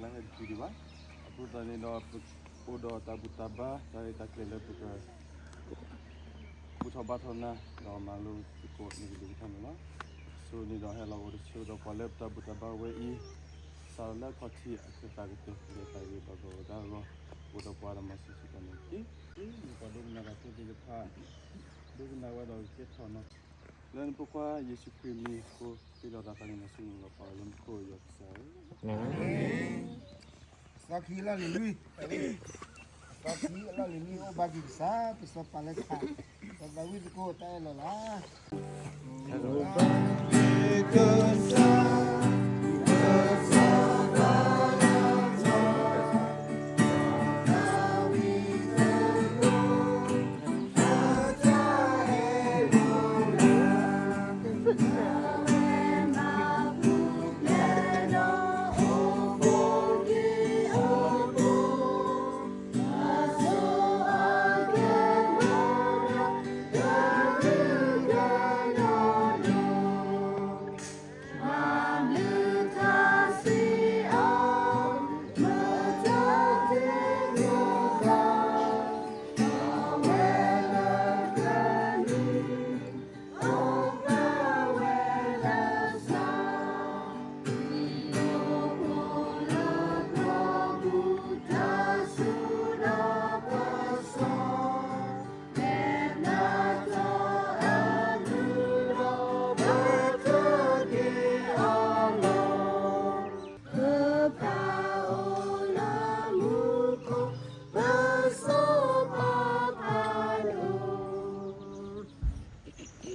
လၢဟဲတတုၤဒံးဘၣ်. အဃိသတးန့ၣ်ဒီး ပအိၣ်ဒီးတၢ်ဘူၣ်တၢ်ဘါ တၢ်ရဲၣ်တၢ်ကျဲၤလၢပက ဘူၣ်ထီၣ်ဘါထီၣ်နၤ ဒီးမၤလိသကိးန့ၣ်ကဒုးကထါန့ၣ်လီၤ. အဃိန့ၣ်ဒီးဟဲလီၤအိၣ်တဆၢဒီးပှၤလၢပတၢ်ဘူၣ်တၢ်ဘါဝဲအံၤ စးထီၣ်လၢအခီၣ်ထံးအကတၢၢ်ကတၢၢ် လၢတၢ်ဂ့ၤဘၣ်ဂီၢ်ဝဲဒၣ်အဂီၢ် အိၣ်ဒီးပှၤဒီးမၤစၢၤစ့ၢ်ကီးန့ၣ်တက့ၢ်. ပှၤဒိကနၣ်တၢ်ဖိသ့ၣ်တဖၣ် ဒိကနၣ်ဝဲဒီးကဲထီၣ်နီၤ လၢနဖိခွါယ့ၣ်ၡူးခရံာ်မံၤအဃိ ဃ့လီၤတၢ်သးကညီၤဆူနလီၤပာ်လၢမူခိၣ်ယွၤကစၢ်ဧၢ. စီခံအလီၢ်လံၤလွံၢ်, စီခံအလီၢ်လံၤလွံၢ် အိၣ်ဘါက့ၤကစၢ် ပစီၤပၤလၢခး စီၤဒၤဝံးသကိးတၢ်အဲၣ်လီၤလၢ်. တနံၤညါ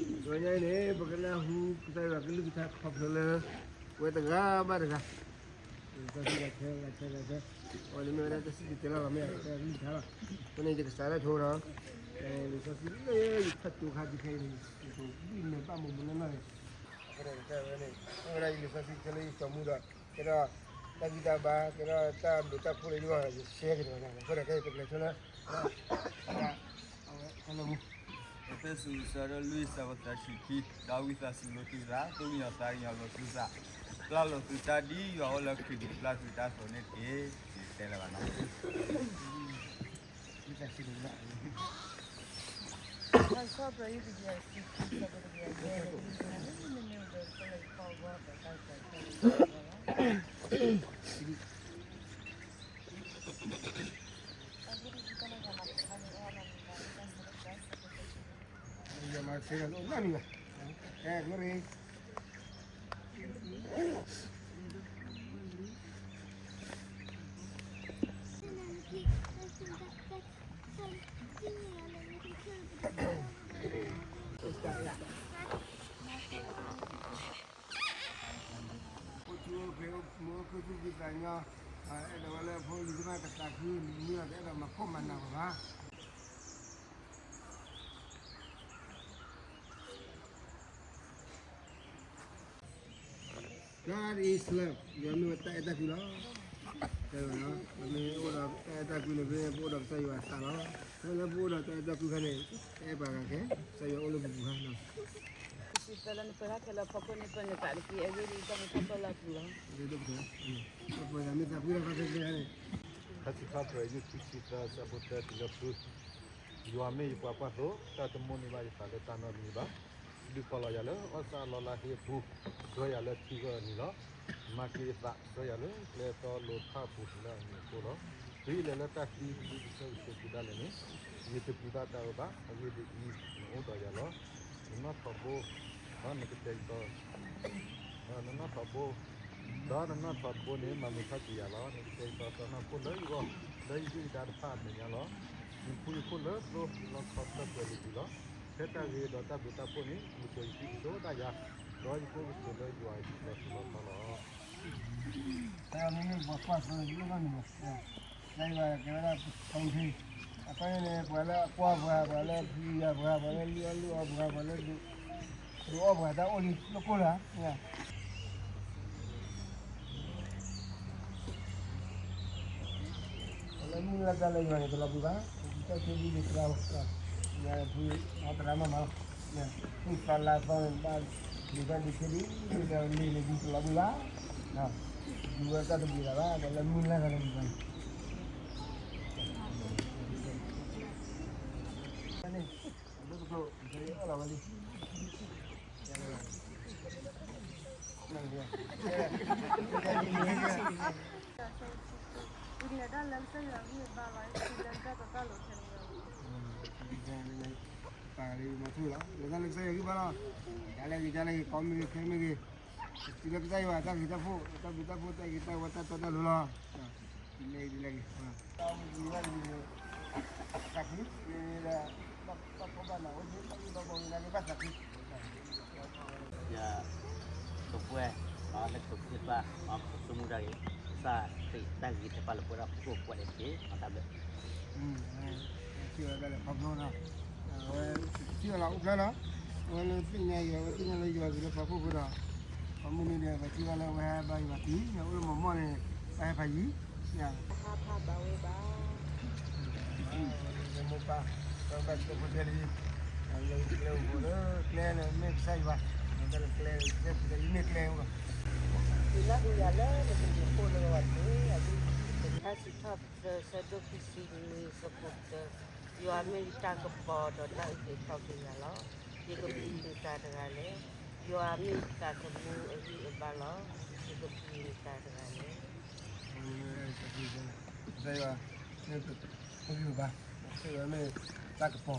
အံၤန့ၣ် ပကနၢ်ဟူကစၢ်ယွၤကလုၢ်ကထါခီဖျိလၢ ဝဲတဂၤဘၣ်တဂၤ လံာ်စီဆှံဂၤထဲဂၤထဲဂၤထဲ အဝဲန့ၣ်မ့ၢ်ဝဲဒၣ်တၢ်စံၣ်တဲၤတဲလီၤလီၤ မ့ၢ်ကလုၢ်ကထါလီၤ. အဃိန့ၣ် ယကစးထီၣ်လၢထိဒီး လံာ်စီဆှံလၢယဖတ်တိုခါတခါအံၤန့ၣ် ယဘံၣ်မဲာ်ဘၣ်မုာ်မုာ်နီၢ်နီၢ်န့ၣ် အဃိန့ၣ် ကစၢ်ဝဲန့ၣ် မ့ၢ်ဝဲဒၣ်ယလံာ်စီဆှံထဲလၢယစိာ်မူဒီး ကဲထီၣ်တၢ်ဂံၢ်တၢ်ဘါ ကဲထီၣ်တၢ်ဘျုးတၢ်ဖှိၣ်လၢယဂီၢ် ယရှဲက့ၤဒီး အဃိန့ၣ် ကဲပကလဲၤဆိလၢ အဝဲ ကလၢမူ အဖဲစူးစါဒီးလွံၢ်စးဝဲသးဆံးခံ ဒီးဝံသးစူၤလိာ်သုသး သူၣ်ကညီၤသးကညီၤလိာ်သုသး ပျၢ်လိာ်သုတၢ်ဒ်ယွၤအိၣ်လၢခရံာ်ပူၤပျၢ်သုတၢ်အသိးန့ၣ်တက့ၢ်. ယတဲလၢၤဘၣ်နီၤ အိၣ်ဆူၣ်အိၣ်ချ့ အိၣ်မူအိၣ်ခုၣ်သူၣ်ဖှံသးညီ အဲၣ်ဒိးဝဲလၢဖိလံၤသ့ၣ်တဖၣ်ကသးခု မုၢ်လီၤကအဲၣ်ဒိးမၤခိၣ်မၤနၢ်ပှၤဘၣ်. ကစၢ် ယွၤမ့ၢ်ဝဲတၢ်အဲၣ်တၢ်ကွံလီၤ. ပမ့ၢ်အိၣ်ဒီးတၢ်အဲၣ်တၢ်ကွံန့ၣ် ပအိၣ်ဒီးကစၢ်ယွၤအသးလီၤ. ဖဲလၢပအိၣ်ဒီးတၢ်အဲၣ်တၢ်ကွံခါန့ၣ် အဲၣ်ပှၤဂၤခဲ ကစၢ်ယွၤအိၣ်လၢပပူၤခါလီၤ. ပစံးသးလၢနပၢၤတၢ်ခဲလၢာ်ဖီခိၣ်န့ၣ် ပၢၤနသးတက့ၢ် အဂ့ၢ်ဒ်အံၤ တၢ်မူထီၣ်ပၢလၢအပူၤလီၤ. ပပၢၤသးမ့ၢ်သးပှၢ်တၢ်ခီခဲခဲန့ၣ် ခါဆံခါပှဲၤ ယုၢ်ခံဆံသၢ ဆၢဖိတၢတုၤလၢဃု ယွၤမ့ၢ်ယပှၤကွၢ်သိ တၢ်တမိၣ်န့ၢ်ဘၣ်ယသးလၢတၢ်နီတမံၤဘၣ်. ဒုးဖီၣ်လီၤယၤလၢအီၣ်စၢ်အလီၢ်လၢဟံၣ်အပူၤ, ဆှၢယၤလၢထံဂၢၢ်အနံၤလီၤ. မၤက့ၤယသး ဆှၢယၤလၢကျဲတီလိၤဖးအပူၤလၢအမံၤအဃိလီၤ. တုၤယလဲၤလၢတၢ်သံ ဒ်ပဆၢဂ့ၤဆၢဝံၤဒၣ်လဲာ်န့ၣ်, ယတပူၤသးတၢ်အၢဘၣ်. အဂ့ၢ်ဒ်အံၤ, နအိၣ်ဒီးယၤလီၤ. နနီၣ်ထီၣ်ဘိ ဒီးနကတဲာ်ကတီၤ ဒီးနနီၣ်ထီၣ်ဘိ, ဒီးနနီၣ်ထီၣ်ဘိန့ၣ် မၤမုာ်ထီၣ်က့ၤယၤလီၤ. နကတဲာ်ကတီၤစီၢ်နီၤခိၣ်လၢယဂီၢ် လၢယဒုၣ်ယဒါတဖၣ်အမဲာ်ညါလီၤ. ယဖူယခိၣ်လၢသိလီခီဖျိပှဲၤလံၤလီၤ. ဖဲတၢ်ဂ့ၤဒီးတၢ်ဘျုးတၢ်ဖှိၣ်န့ၣ် ယကီၤယခံကစိၤဒၣ်ယၤ, ဒီးယကျိၣ်ကစ့ၤလၢယွၤအလီၢ်ထူလီၢ်တီၤလီၤ. တၢ်မ့မ့ၢ်ပှၤကွၢ်သိလၢယဂီၢ်န့ၣ်လီၤ. တၢ်ယွၤကဲဝဲဒၣ်ပထံ အခီပညီန့ၣ် ပှၤလၢအကွၢ်ပှၤ, ပှၤလၢအဖံးယၤပှၤ, ပှၤလၢလုၢ်အီၣ်လုၢ်အီပှၤ, ပှၤလၢဒုး, ဒုးအီၣ်ပှၤတၢ်အိၣ်လံ လၢကိၢ်လၢ်, ပှၤလၢမုၢ်လၢ်တၢ်လၢယွၤန့ၣ် တလီၤဘှံးဘၣ်, တၢ်ခဲဒ်န့ၣ်သရၣ်, ယဖုသရၣ်မၤမၤလီၤ, မုၢ်သီလါသီန့ၣ် ဘၣ်ဒုးဘၣ်ဒုးခဲဒ်န့ၣ် လၢလံာ်န့ၣ်ဒုးတလီၤဘှံးဘၣ်, ဒုးဝဲတၢ်တဘျုးလၢၤဘၣ် ဒီးလၢမုၢ်လၢ်တၢ်တဘျုးလၢၤဘၣ်န့ၣ်, အဒိၣ်ကဖျိ ကဲအီၣ်လီၤဝဲလံ, ပာ်လီၤမၤထူလီၤ လဲၤတၢ်လၢကစၢ်ယွၤဂံၢ်ဘါလီၤ, ကလဲၤဂ့ၤကလဲၤဂ့ၤ ကီမ့ၢ်ဂ့ၤ ခဲမ့ၢ်ဂ့ၤ, တုၤလၢကစၢ်ယွၤ တၢ်ဂ့ၤတၢ်ဖှိၣ် တၢ်ဘျုးတၢ်ဖှိၣ် တၢ်ဂ့ၤတၢ်ဝါ တၢ်တီတၢ်လိၤလီၤ, တုၤလဲၤဂ့ၤတုၤလဲၤဂ့ၤ, သးခု, လၢ ဘၣ်ဖှီၣ်ဘၣ်နးဝဲ ဘၣ်သးခု ယကပှဲၤ လၢကပှဲၤပှၤ ကဆိကမိၣ်တၢ်ဂ့ၤ ကစၢ်ခရံာ်တၢ်ဂ့ၤတဖၣ်လၢပဝဲဒၣ်ဖုၣ်ကိာ်ပှၤဒဲးတက့ၢ် မၤတၢ်ဘျုး, ထံၣ်ဝဲဒၣ်လၢခီဖျိနီၤ, အဝဲထံၣ်ဝဲလီၤအိၣ်ဖျဲၣ်လီၤ, အဝဲလၢသ့ၣ်ညါယွၤ အဝဲသ့ၣ်ညါလၢယွၤဂ့ၤလၢပှၤဖှီၣ်ဖိဒီး, ပှၤမုၢ်နံၤဒီး ပှၤထံၣ်ဘၣ်လၢဝဲဘါယွၤကံ အိၣ်လၢမီၢ်မီၢ်န့ၣ် ဘၣ်ဟဲဖးယံၤ, ယဟးဖးဘၣ်ဝဲဘၣ် မိၢ်ပၢ် ဒီးဘၣ်စံးဖိထဲလံ, လၢကျဲအိၣ်ဖိလၢ ကျဲလၢမ့ၢ်ကစၢ်ယွၤ, လၢကျဲ ကစၢ်ယွၤမ့ၢ်ကျဲအိၣ်လီၤ, ယနၢ်ဟူယၤလၢပကစံးဖိလၢဝဲတက့ၢ်, အဒိ တၢ်စံးထီၣ်ပတြၢၤ ဆၢဒိၣ်ခံဆံနွံ ဆၢဖိတၢ, ယွၤမ့ၢ်ယတၢ်ကပီၤဒီးတၢ်အုၣ်က့ၤခီၣ်က့ၤယၤလီၤ. ယကပျံၤနသးတဂၤလဲၣ်. ယွၤမ့ၢ်ယသးသမူအဂံၢ်အဘါလီၤ. ယကပျံၤနသးတဂၤလဲၣ်. ကစၢ်ယွၤမ့ၢ်ပဂံၢ်ပဘါ, ကစၢ်ယွၤမ့ၢ်တၢ်ကပီ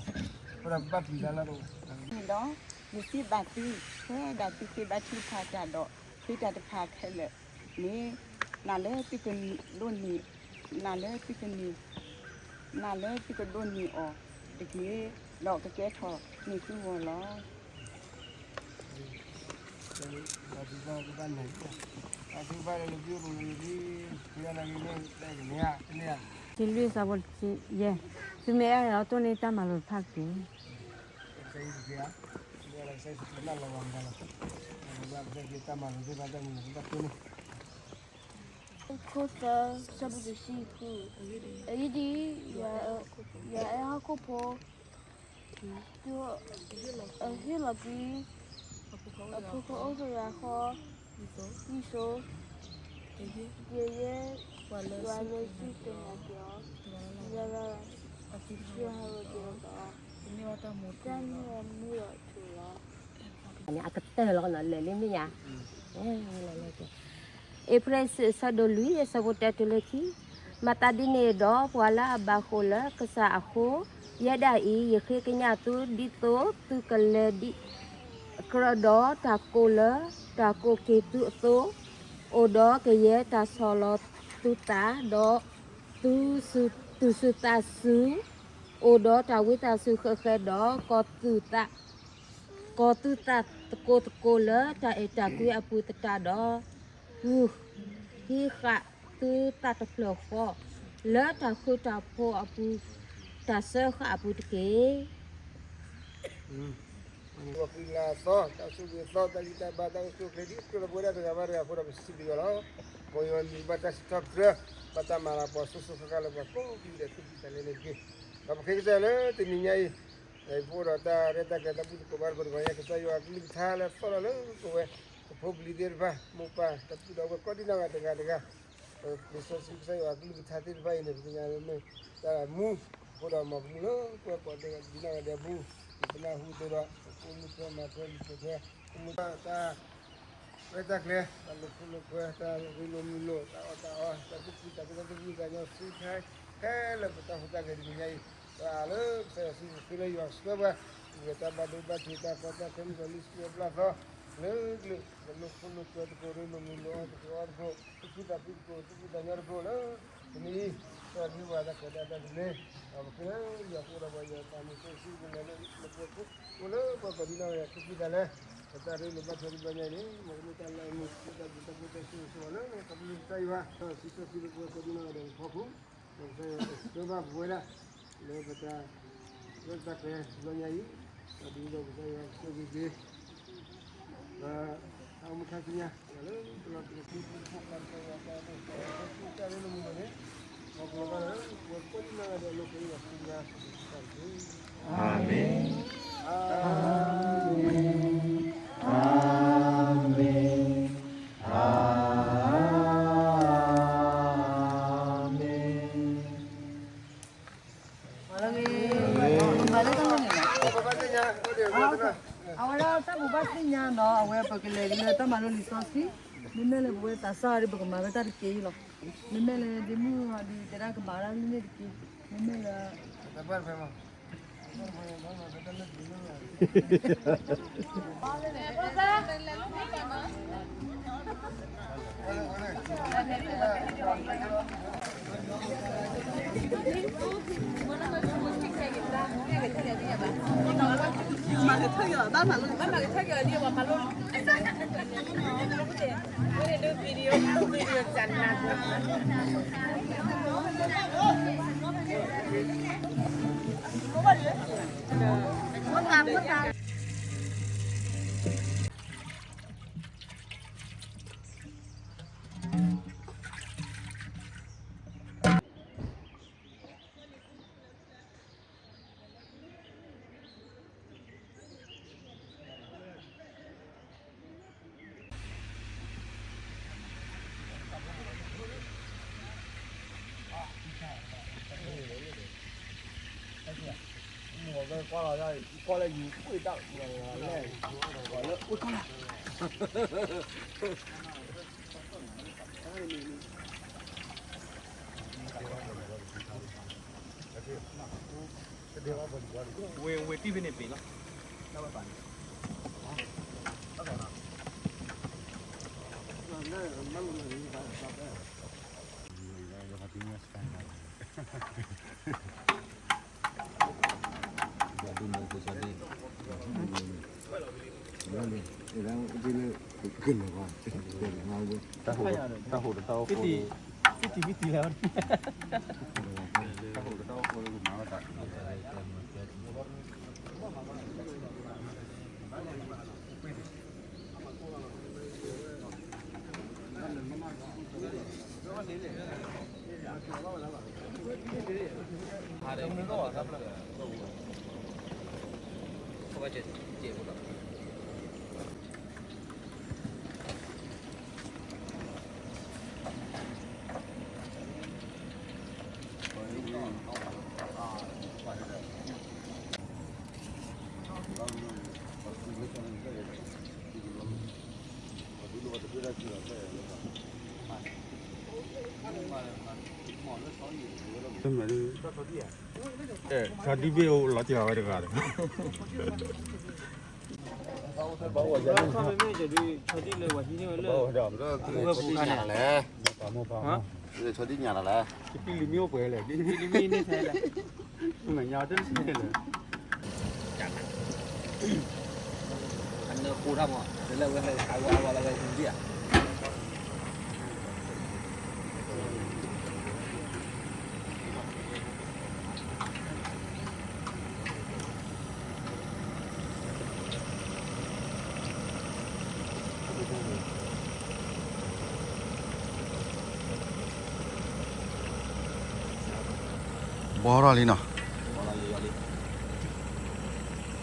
ၤ, အဃိဒီးပဘၣ်ပျံၤတၢ်လၢ်တအိၣ်ဘၣ်. ဒီး ယစံးဘၣ်သု, ဖဲဒၣ်သုဃ့ဘါထုကဖၣ်တၢ်ဒီး ဃ့တၢ်တဖၣ်ခဲလၢာ်န့ၣ်, နာ်လၢသုကဒိးန့ၢ်, နာ်လၢသုကန့ၢ်, နာ်လၢသုကဒိးန့ၢ်အီၤတက့ၢ်, ဒီးကကဲထီၣ်န့ၢ်သုဂီၢ်လီၤ. သုဘၣ်လၢလၢသုအိၣ်ပူၤလၢလၢသု, သုယါလၢဂ့ၤန့ၣ် တၢ်ကန့ၢ်ဧါ, တန့ၢ်ဧါ. တံလူၢ်အဆၢဖိတဆံယဲၢ်, သုမ့ၢ်အဲၣ်ဒိးတိၢ်န့ၢ်တၢ်မၤလိာ်တဖၣ်တက့ၢ်. ကစၢ်ယ့ၣ်ၡူးခရံာ်ဧၢ, မ့ၢ်လၢကစၢ်ယ့ၣ်ၡူးခရံာ်မၢလီၤဝဲမတၤလီၤ, ကစၢ်ယ့ၣ်ၡူးခရံာ်တၢ်မၤလိာ်သ့ၣ်တဖၣ်တၢ်မံၤလီၤသ့ၣ်တဖၣ်တိၢ်န့ၣ် ခိၣ်သၢ ဆၢဖိတဆံဃု, အဂ့ၢ်ဒ်အံၤ, ယွၤအဲၣ်ဟီၣ်ခိၣ်ဖိ, အဟ့ၣ်လီၤကွံာ် အဖိခွါအိၣ်တဂၤဃီ, ဒ်သိး ကယဲၢ် ယွၤလၢစုကဟဲက့ၤအီၤ, တဂၤလၢ်လၢ်, အစုဟးဂီၤက့ၤအီၤ, တၢ်န့ၢ်မူဒီးထူလီၤ. အကတၢၢ်လီၤနီၤ လၢာ်လံမ့ၢ်ယါ, အ့ဖြ့ၣ် အဆၢဒိၣ်လွံၢ် အဆၢဖိတၢတုၤလၢခံ, မၤသးဒ်န့ၣ်ဒီး ပှၤလၢအဘၣ်ဃိၣ်လၢကစၢ်အဃိ, ယဲဒၣ်အံၤ ယဃ့ကညးသု ဒ်သိးသုကလဲၤဒံးကြၢးဒီးတၢ်ကိးလၢတၢ်ကိးက့ၤသုအသိး, အိၣ်ဒီးကယဲၢ်တၢ်ဆီၣ်လီၤသုသး, ဒီး သူၣ်ဆူၣ်သးဆူၣ်, အိၣ်ဒီးတၢ်ဝံသးစူၤဃဲးဃဲးဒီး ကီၤသူၣ်သး, ကီၤသူၣ်သးသကိးသကိးလၢတၢ်အဲၣ်တၢ်ကွံအပူၤသတးဒီး, ပူၤဟံးဃာ်သုသးတဖျၢၣ်ဃီ, လၢတၢ်ဃုတၢ်ဖိးအပူၤ, တၢ်စၢဃာ်အပူၤတက့ၢ်. ပှၤကံလၤအသီ, တၢ်ဆိၣ်ဂ့ၤအသီ, တၢ်ဂံၢ်တၢ်ဘါ, တၢ်အိၣ်ဆူၣ်အိၣ်ချ့ ဒ်သိးဒီးပဝဲဒၣ်တဂၤဘၣ်တဂၤအဃိဒီး ပစံးဘျုးယွၤလီၤ. မ်ယွၤန့ၢ်ဘၣ်တၢ်စံးထီၣ်ပတြၢၤ, ဘၣ်တၢ်မၤလၤကပီၤစိၤစိၤဃၣ်ဃၣ်လၢပှၤကိးဒူၣ်ဒဲး သူၣ်ကံၢ်သးလဲန့ၣ်တက့ၢ်. ဒီးပဃ့ကစၢ်ယွၤလၢတနံၤညါအံၤ, ပအိၣ်ဒီးတၢ်ရဲၣ်တၢ်ကျဲၤတၢ်ဘူၣ်တၢ်ကိးဘၣ်တကိးတဂီၤညါ, ကစၢ်ယွၤအကလုၢ်ကထါလၢအသီၣ်လီၤလၢပဝဲ ပဖိပလံၤသ့ၣ်တဖၣ်, မိၢ်ပၢ်တၢ်ဘူၣ်ဒီးဝဲကိးဒံနီၢ်ဂၤတဂၤတဂၤ, လံာ်စီဆှံကစၢ်ယွၤအကလုၢ်ကထါသ့ၣ်တဖၣ်အံၤန့ၣ် ပသ့ၣ်ညါလၢမ့ၢ်တၢ်မူ, အဃိဒီးမ်ကမူလၢပှၤကိးဒံနီၢ်ဂၤဒဲးအပူၤ, ပနၢ်ဟူအသိးဒီး ပအိၣ်မူထွဲမၤထွဲမုာ်ထွဲ, ကမူတၢ် ရဲၣ်တၢ်ကျဲၤ, တၢ်လိာ်ခိၣ်လိာ်ကွဲ, တၢ်ရ့လိာ်မုာ်လိာ်, တၢ်အီၣ်တၢ်အီ, တၢ်သူၣ်ဖှံသးညီ, တၢ်သူၣ်ဖှံသးညီ, စုခါခဲလၢာ်ပတၢ်ဟူးတၢ်ဂဲၤတနံၤညါအံၤ, ပအါလၢကစၢ်ယွၤစုပူၤလၢယွၤဆှၢပှၤ, ဂဲၤတၢ်ဘၣ်ဒိဘၣ်ထံးတၢ်ကီတၢ်ခဲမုၢ်ဂီၤလံ စံးဘျုးအဘျၣ်သီ, လၢကလုာ်, တၢ်လိာ်ခိၣ်လိာ်ကွဲသကိး ရ့လိာ်မုာ်လိာ်အီၤသကိးအီၤသကိး, သူၣ်ဖှံသးဖှံသကိး သူၣ်ဖှံသးညီသကိးလၢ တနံၤအံၤ, ကစၢ်ယွၤဟ့ၣ်ပှၤတၢ်ခွဲးတၢ်ယာ်တၢ်သဘျ့, ဒီးပဃ့လၢယွၤအဃိဒီးပှၤယွၤအသးမုာ်စီဆှံကလဲၤလၢနပှၤ အိၣ်လၢပှၤကိးဒံနီၢ်ဂၤဒဲး သူၣ်ဖှံသးလၢ ပတၢ်ရ့လိာ်ဘၣ်ထွဲတဘျီညါအံၤန့ၣ် မ်ကမ့ၢ်တၢ်လၢအမုာ် မ့ၢ်တၢ်ဘျုးတၢ်ဖှိၣ်တၢ်ဆိၣ်ဂ့ၤဆိၣ်ဝါလၢ ခီဖျိကစၢ်ယွၤ စီဆှံစီဆှံလၢပှၤကိးဒံနီၢ်ဂၤဒဲးအဖီခိၣ်, ဒီးကစၢ်ယွၤကဆှၢဘၣ်ပဝဲဒၣ် လၢပတၢ် လၢတၢ်ကျဲၤတဘျီညါအံၤ, ဒီးဒ်သိးကစၢ်ယွၤကဆိၣ်ဂ့ၤက့ၤ ဒီးတၢ်အိၣ်မူခါဆူညါ လၢပလီၢ်ပလိၢ် ပဖိပလံၤ တၢ်ရ့လိာ်မုာ်လိာ်န့ၣ် မ်ကလီၤဘၣ်လၢ ပှၤကိးဒံနီၢ်ဂၤဒဲးအလိၤ ပဃ့ဘါထုကဖၣ်တၢ် အၤမ့ၣ်, အၤမ့ၣ်, အၤမ့ၣ်, အၤ ပကလဲၤလၢတၢ်မၤလိလံာ်စီဆှံ, မ့မ့ၢ်လၢပဝဲသးစၢ်ဒီး ပကမၤဝဲတၢ်တက့ၢ်လီၤ. မ့မ့ၢ်လၢဒ့မုၣ်ဟီဒီး တဲဒၣ်ကမၤတၢ်လၢန့ၣ်တက့ၢ်, မ့မ့ၢ်လၢ ဝ့ၢ် ဝ့ၢ်တံၢ်ဖဲန့ၣ်ပ့ၤလီၤ. တၢ်ဟူးတၢ်ဟူး ဖံတံၤဖံတံၤလၢ တၢ်ဟူးတၢ်ဟူး မၤဝဲတၢ် ဆီဒံၣ်ဘ့ၣ်အိၣ်လီၤတံၢ်လီၤဝဲတဂၤဒီး ဆီဒံၣ်လၢဝဲဟံးန့ၢ်ဝဲလၢ ဆီဒံၣ်ညၣ်လဲၣ်, ဆီဒံၣ်ညၣ်လဲၣ်, တပံလံမ့ၢ်အိၣ်ပှဲၤလဲၣ်, တပံလံမ့ၢ်န့ၣ်ထဲလဲၣ်, မ့ၢ်ညါတန့ၢ်လဲၣ်. အနၢပူထီၣ်မး တလၢဝဲလၢအဝဲအဝဲလၢဝဲဒံၣ်ဧါ. ဘီထီၣ်လံနီၤ, အီၣ်လီၤအီၣ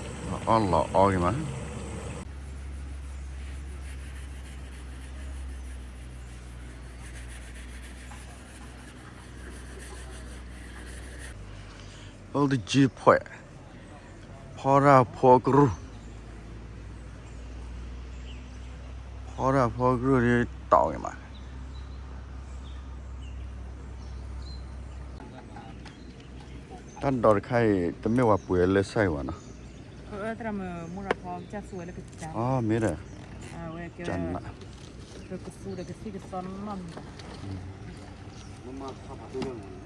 ်ဂ့ၤမး. အိၣ်တကံၢ် ဖှဲး, ဖီတၢ်ဖီကရူၢ်, ဖီတၢ်ဖီကရူၢ်ဒီးတီၢ်ဂ့ၤမး. တၢ်ဒိးတခါအံၤ တမ့ၢ်ဝဲပှဲၤလၢစဲးဘၣ်နီၤ. အမ့ၢ်ဒီး ကနး ကသူဒီးကသံၣ်ကသီနီၢ်နီၢ်.